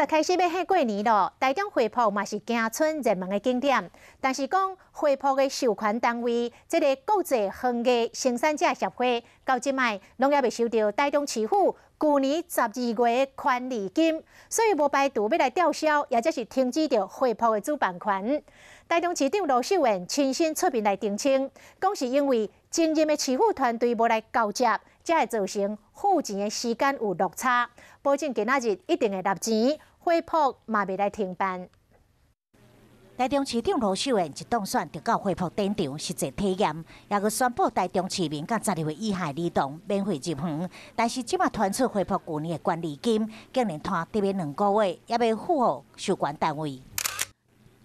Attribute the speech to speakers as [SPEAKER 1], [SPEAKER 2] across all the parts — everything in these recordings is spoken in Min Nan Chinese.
[SPEAKER 1] 仔開始欲過過年囉，台中花博嘛是驚春熱門的景點。但是講花博的授權單位，這个國際園藝生產者協會，到這擺攏猶未收著台中市府舊年12月的權利金，所以無排除欲來吊銷，抑或是停止著花博的主辦權。台中市長盧秀燕親身出面來澄清，講是因為前任的市府團隊無來交接，才會造成付錢的時間有落差。保證今仔日一定會納錢，花博嘛袂來停辦。
[SPEAKER 2] 台中市長盧秀燕一當選就到花博展場實際體驗，也閣宣布台中市民佮12歲以下兒童免費入園。但是這馬傳出花博舊年的權利金竟然拖得欲2個月，猶未付予授權單位。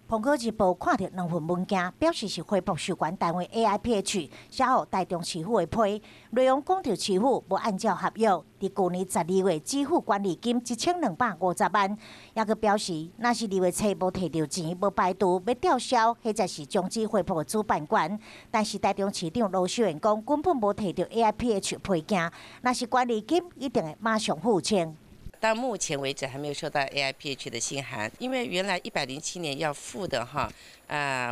[SPEAKER 2] 蘋果日報看著兩份文件，表示是花博授權單位 AIPH 寫予台中市府的批，內容講著市府無按照合約，佇舊年12月支付權利金1250萬，也閣表示，若是2月初無提著錢，無排除欲吊銷或者是終止花博的主辦權。但是台中市長盧秀燕講，根本無提著 AIPH 批件，若是權利金一定會馬上付清。
[SPEAKER 3] 到目前為止還沒有收到 AIPH 的信函，因為原來107年要付的哈，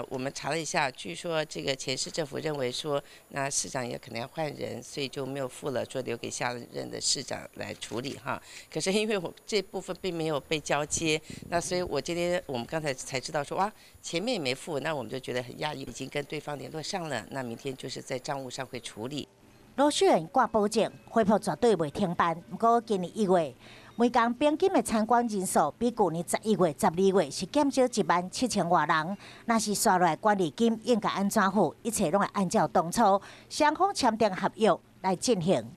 [SPEAKER 3] 我們查了一下，據說這個前市政府認為說，那市長也可能要換人，所以就沒有付了，說留給下任的市長來處理哈。可是因為我這部分並沒有被交接，那所以我今天我們剛才才知道說，哇，前面也沒付，那我們就覺得很訝異，已經跟對方聯絡上了，那明天就是在賬務上會處理。
[SPEAKER 2] 盧秀燕掛保證，花博絕對袂停辦，毋過今年1月，每工平均的參觀人數比舊年11月、12月是減少1萬7千外人。若是紲落來權利金應該按怎付，一切攏會按照當初雙方簽訂合約來進行。